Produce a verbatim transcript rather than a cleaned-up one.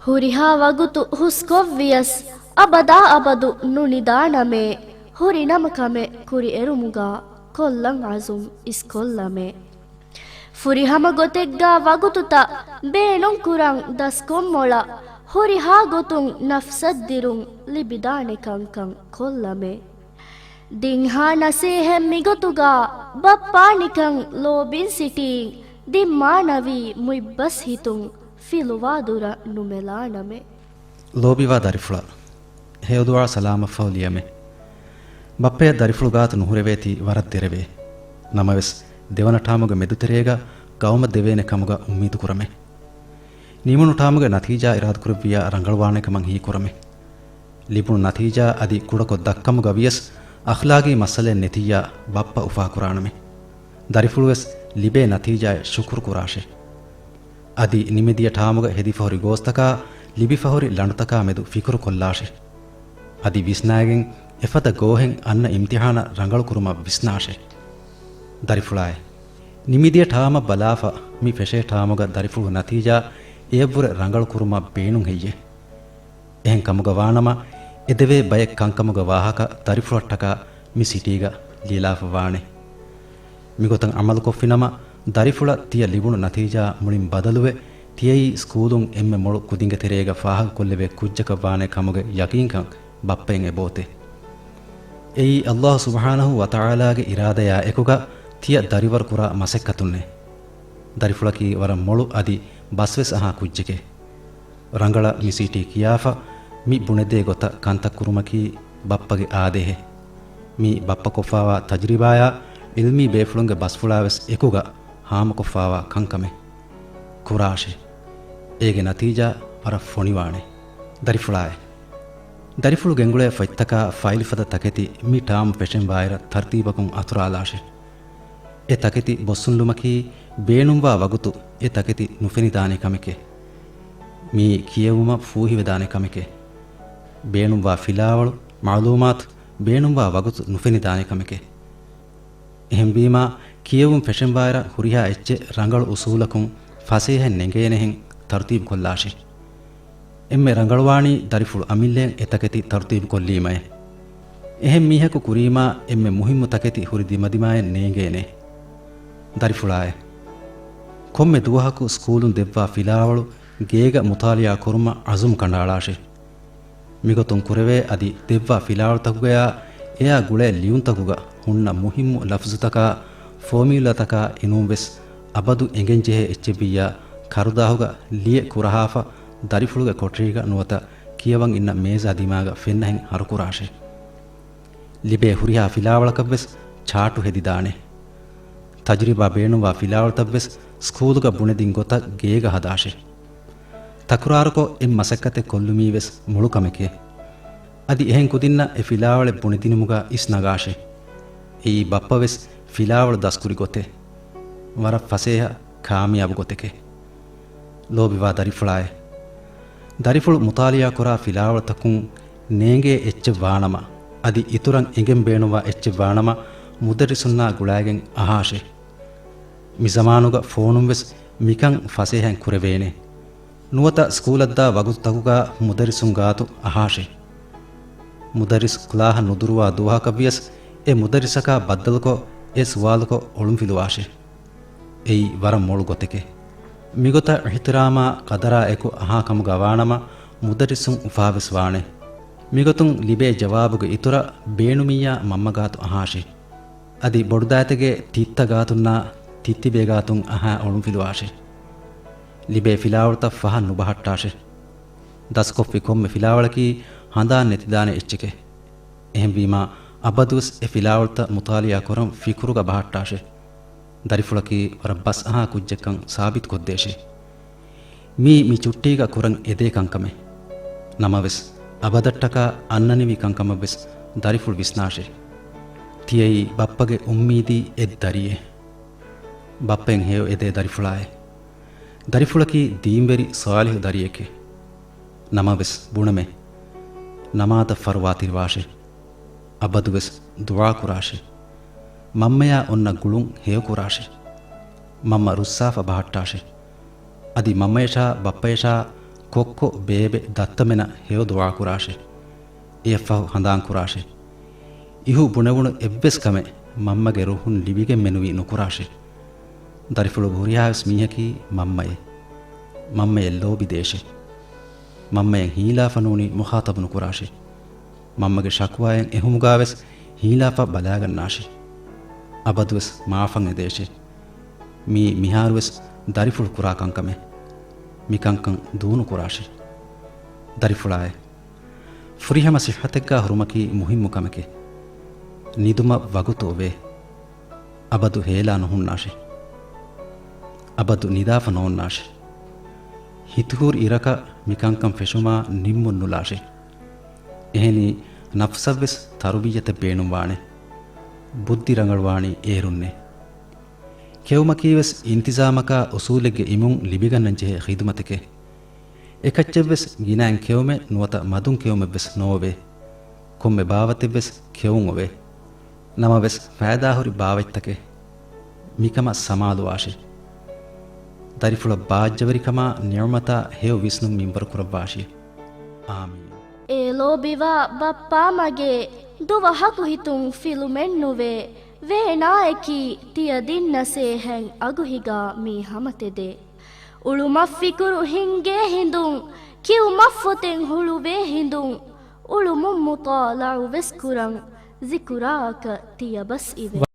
ހުރިހާ ވަގުތު ހުސްކޮށްވިޔަސް، އަބަދާ އަބަދު ނުނިދާނަމޭ. ހުރި ނަމަ ކަމެއް ކުރިއެރުމުގަ، ކޮށްލަން އަޒުމް އިސްކޮށްލަމޭ. ފުރިހަމަ ގޮތެއްގަ ވަގުތުތައް ބޭނުންކުރަން ދަސްކޮށްމޮޅަށް، ހުރިހާ ގޮތުން ނަފްސަށް ދިރުން ލިބިދާނެ ކަންކަން ކޮށްލަމޭ. ދިންހާ ނަސޭހަތް މިގޮތުގަ ބައްޕާ ނިކަން ލޯބިން ސިޓީން ދިންމާނަވީ މުއިއްބަސް ހިތުން ފިލުވާ ދުރަށް ނުމެލާނަމޭ. ލޯބިވާ ދަރިފުޅާ، ހެޔޮދުޢާ ސަލާމަތްފަހު ލިޔަމޭ. ބައްޕަޔަށް ދަރިފުޅު ގާތު ނުހުރެވޭތީ ވަރަށް ދެރަވޭ. ނަމަވެސް، ދެވަނަ ޓާމުގެ މެދުތެރޭގަ ގައުމަށް ދެވޭނެ ކަމުގަ އުއްމީދު ކުރަމޭ. ނިމުނު ޓާމުގެ ނަތީޖާ އިރާދަކުރެއްވިއްޔާ ރަނގަޅުވާނެ ކަމަށް ހީކުރަމޭ. ލިބުނު ނަތީޖާ އަދި ކުޑަކޮށް ދައްކަމުގަ ވިޔަސް، އަޚްލާގީ މައްސަލައެއް ނެތިއްޔާ ބައްޕަ އުފާކުރާނަމޭ. ދަރިފުޅުވެސް ލިބޭ ނަތީޖާއަށް ޝުކުރު ކުރާށޭ. އަދި ނިމިދިޔަ ޓާމުގަ ހެދިފަހުރި ގޯސްތަކާ، ލިބިފަހުރި ލަނޑުތަކާ މެދު ފިކުރު ކޮށްލާށޭ. އަދި ވިސްނާގެން އެފަދަ ގޯހެއް އަންނަ އިމްތިޙާނަށް ރަނގަޅު ކުރުމަށް ވިސްނާށޭ. ދަރިފުޅާއޭ، ނިމިދިޔަ ޓާމަށް ބަލާފަ، މި ފެށޭ ޓާމުގަ ދަރިފުޅުގެ ނަތީޖާ އެޔަށްވުރެ ރަނގަޅު ކުރުމަށް ބޭނުން ހެއްޔޭ؟ އެހެން ކަމުގަ ވާނަމަ، އެދެވޭ ބައެއް ކަންކަމުގެ ވާހަކަ ދަރިފުޅަށްޓަކާ މި ސިޓީގަ ލިޔެލާފަ ވާނެ. މިގޮތަށް ޢަމަލުކޮށްފިނަމަ، ދަރިފުޅަށް ތިޔަ ލިބުނު ނަތީޖާ މުޅިން ބަދަލުވެ، ތިޔައީ ސްކޫލުން އެންމެ މޮޅު ކުދިންގެ ތެރޭގަ ފާހަގަކޮށްލެވޭ ކުއްޖަކަށް ވާނެ ކަމުގެ ޔަޤީންކަން ބައްޕައިން އެބައޮތޭ. އެއީ ﷲ ސުބްޙާނަހޫ ވަތަޢާލާގެ އިރާދަޔާ އެކުގަ ތިޔަ ދަރިވަރު ކުރާ މަސައްކަތުންނޭ. ދަރިފުޅަކީ ވަރަށް މޮޅު އަދި ބަސްވެސް އަހާ ކުއްޖެކޭ. ރަނގަޅަށް މި ސިޓީ ކިޔާފަ، މި ބުނެދޭ ގޮތަށް ކަންތައް ކުރުމަކީ ބައްޕަގެ އާދޭހެއް. މީ ބައްޕަ ކޮށްފާވާ ތަޖުރިބާޔާ، ޢިލްމީ ބޭފުޅުންގެ ބަސްފުޅާވެސް އެކުގަ ހާމަކޮށްފާވާ ކަންކަމެއް. ކުރާށޭ. އޭގެ ނަތީޖާ ވަރަށް ފޮނިވާނެ. ދަރިފުޅާއޭ. ދަރިފުޅު ގެންގުޅޭ ފޮތްތަކާ ފައިލް ފަދަ ތަކެތި މި ޓާމް ފެށެން ވާއިރަށް ތަރުތީބަކުން އަތުރާލާށޭ. އެ ތަކެތި ބޮއްސުންލުމަކީ ބޭނުންވާ ވަގުތު އެ ތަކެތި ނުފެނިދާނެ ކަމެކޭ. މިއީ ކިޔެވުމަށް ފޫހިވެދާނެ ކަމެކޭ. ބޭނުންވާ ފިލާވަޅު، މަޢުލޫމާތު، ބޭނުންވާ ވަގުތު ނުފެނިދާނެ ކަމެކޭ. އެހެންވީމާ، ކިޔެވުން ފެށެންވާއިރަށް ހުރިހާ އެއްޗެއް ރަނގަޅު އުސޫލަކުން ފަސޭހައިން ނެނގޭނެހެން ތަރުތީބުކޮށްލާށި. އެންމެ ރަނގަޅުވާނީ ދަރިފުޅު އަމިއްލައަށް އެ ތަކެތި ތަރުތީބުކޮށްލީމައޭ. އެހެން މީހަކު ކުރީމާ އެންމެ މުހިއްމު ތަކެތި ހުރި ދިމަދިމާއެއް ނޭނގޭނެ. ދަރިފުޅާއޭ. ކޮންމެ ދުވަހަކު ސްކޫލުން ދެއްވާ ފިލާވަޅު ގޭގަ މުޠާލިޢާ ކުރުމަށް ޢަޒުމް ކަނޑައަޅާށި. މިގޮތުން ކުރެވޭ އަދި ދެއްވާ ފިލާވަޅުތަކުގަޔާ އެޔާ ގުޅޭ ލިޔުންތަކުގަ ހުންނަ މުހިއްމު ލަފްޒުތަކާ ފޯމިއުލާތަކާ އިނޫންވެސް އަބަދު އެނގެންޖެހޭ އެއްޗެއްވިއްޔާ ކަރުދާހުގަ ލިޔެ ކުރަހާފަ ދަރިފުޅުގެ ކޮޓަރީގަ ނުވަތަ ކިޔަވަން އިންނަ މޭޒާ ދިމާގަ ފެންނަހެން ހަރުކުރާށޭ. ލިބޭ ހުރިހާ ފިލާވަޅަކަށްވެސް ޗާޓު ހެދިދާނެ. ތަޖުރިބާ ބޭނުންވާ ފިލާވަޅުތައްވެސް ސްކޫލުގަ ބުނެދިން ގޮތަށް ގޭގަ ހަދާށޭ. ތަކުރާރުކޮށް އެ މަސައްކަތެއް ކޮށްލުމީވެސް މޮޅު ކަމެކޭ. އަދި އެހެން ކުދިންނަށް އެ ފިލާވަޅެއް ބުނެދިނުމުގަ އިސްނަގާށޭ. އެއީ ބައްޕަވެސް ފިލާވަޅު ދަސްކުރި ގޮތެއް. ވަރަށް ފަސޭހަ ކާމިޔާބު ގޮތެކޭ. ލޯބިވާ ދަރިފުޅާއޭ. ދަރިފުޅު މުޠާލިޢާ ކުރާ ފިލާވަޅުތަކުން ނޭނގޭ އެއްޗެއް ވާނަމަ، އަދި އިތުރަށް އެނގެން ބޭނުންވާ އެއްޗެއް ވާނަމަ، މުދައްރިސުންނާ ގުޅާގެން އަހާށޭ. މި ޒަމާނުގަ ފޯނުންވެސް މިކަން ފަސޭހައިން ކުރެވޭނެ. ނުވަތަ ސްކޫލަށްދާ ވަގުތުތަކުގަ މުދައްރިސުން ގާތު އަހާށޭ. މުދައްރިސް ކްލާހަށް ނުދުރުވާ ދުވަހަކަށްވިޔަސް، އެ މުދައްރިސަކާ ބައްދަލުކޮށް، އެ ސުވާލުކޮށް އޮޅުންފިލުވާށޭ. އެއީ ވަރަށް މޮޅު ގޮތެކޭ. މިގޮތަށް އިޙްތިރާމާ ޤަދަރާ އެކު އަހާ ކަމުގަ ވާނަމަ، މުދައްރިސުން އުފާވެސް ވާނެ. މިގޮތުން ލިބޭ ޖަވާބުގެ އިތުރަށް ބޭނުމިއްޔާ މަންމަ ގާތު އަހާށޭ. އަދި ބޮޑުދައިތެގެ ތިއްތަ ގާތުންނާ ތިއްތިބޭ ގާތުން އަހާ އޮޅުންފިލުވާށޭ. ލިބޭ ފިލާވަޅުތައް ފަހަށް ނުބަހައްޓާށޭ. ދަސްކޮށްފި ކޮންމެ ފިލާވަޅަކީ ހަނދާން ނެތިދާނެ އެއްޗެކޭ. އެހެންވީމާ، އަބަދުވެސް އެ ފިލާވަޅުތައް މުޠާލިޢާ ކުރަން ފިކުރުގަ ބަހައްޓާށޭ. ދަރިފުޅަކީ ވަރަށް ބަސް އަހާ ކުއްޖެއްކަން ސާބިތުކޮށްދޭށޭ. މީ މި ޗުއްޓީގަ ކުރަން އެދޭ ކަންކަމެއް. ނަމަވެސް، އަބަދަށްޓަކާ އަންނަނިވި ކަންކަމަށްވެސް ދަރިފުޅު ވިސްނާށޭ. ތިޔައީ ބައްޕަގެ އުއްމީދީ އެއް ދަރިއެއް. ބައްޕައިން ހެޔޮ އެދޭ ދަރިފުޅާއޭ. ދަރިފުޅަކީ ދީންވެރި ޞާލިޙު ދަރިއެކޭ. ނަމަވެސް ބުނަމޭ، ނަމާދަށް ފަރުވާތިރިވާށޭ. އަބަދުވެސް ދުޢާ ކުރާށޭ. މަންމަޔާ އޮންނަ ގުޅުން ހެޔޮކުރާށޭ. މަންމަ ރުއްސާފަ ބަހައްޓާށޭ. އަދި މަންމަޔަށާ ބައްޕަޔަށާ ކޮއްކޮ، ބޭބެ، ދައްތަމެނަށް ހެޔޮ ދުޢާ ކުރާށޭ. އެއަށްފަހު ހަނދާން ކުރާށޭ. އިހު ބުނެވުނު އެއްވެސް ކަމެއް މަންމަގެ ރުހުން ލިބިގެން މެނުވީ ނުކުރާށޭ. ދަރިފުޅުގެ ހުރިހާވެސް މީހަކީ މަންމައޭ. މަންމަޔަށް ލޯބި ދޭށޭ. މަންމަޔަށް ހީލާފަ ނޫނީ މުޚާޠަބު ނުކުރާށޭ. މަންމަގެ ޝަކުވާއެއް އެހުމުގާވެސް ހީލާފަ ބަލާގަންނާށޭ. އަބަދުވެސް މާފަށް އެދޭށޭ. މީ މިހާރުވެސް ދަރިފުޅު ކުރާ ކަންކަމެއް. މިކަންކަން ދޫނުކުރާށޭ. ދަރިފުޅާއޭ، ފުރިހަމަ ސިއްހަތެއްގާ ހުރުމަކީ މުހިއްމު ކަމެކޭ. ނިދުމަށް ވަގުތު އޮވޭ. އަބަދު ހޭލާ ނުހުންނާށޭ. އަބަދު ނިދާފަ ނޯންނާށޭ. ހިތުހުރި އިރަކަށް މިކަންކަން ފެށުމާ ނިންމުން ނުލާށޭ. އެހެނީ، ނަފްސަށްވެސް ތަރުބިއްޔަތެއް ބޭނުންވާނެ. ބުއްދި ރަނގަޅުވާނީ އޭރުންނޭ. ކެއުމަކީވެސް އިންތިޒާމަކާ އުސޫލެއްގެ އިމުން ލިބިގަންނަންޖެހޭ ޚިދުމަތެކޭ. އެކައްޗެއްވެސް ގިނައިން ކެއުމެއް ނުވަތަ މަދުން ކެއުމެއްވެސް ނޯވޭ. ކޮންމެ ބާވަތެއްވެސް ކެއުން އޮވޭ. ނަމަވެސް ފައިދާހުރި ބާވަތްތަކެއް. މިކަމަށް ސަމާލުވާށޭ. ދަރިފުޅަށް ބާއްޖަވެރިކަމާ ނިޢުމަތާ ހެޔޮ ވިސްނުން މިންވަރު ކުރައްވާށި. އާމީން. އޭ ލޯބިވާ ބައްޕާމަގޭ، ދުވަހަކު ހިތުން ފިލުމެއްނުވޭ. ވޭނާއަކީ ތިޔަ ދިންނަސޭހައިން އަގުހިގާ މީ ހަމަތެދޭ. އުޅުމަށް ފިކުރު ހިންގޭ ހިނދުން، ކިޔުމަށް ފޮތެއް ހުޅުވޭ ހިނދުން، އުޅުމުން މުޠާލަޢުވެސް ކުރަން، ޒިކުރާއަކަށް ތިޔަބަސް އިވޭ.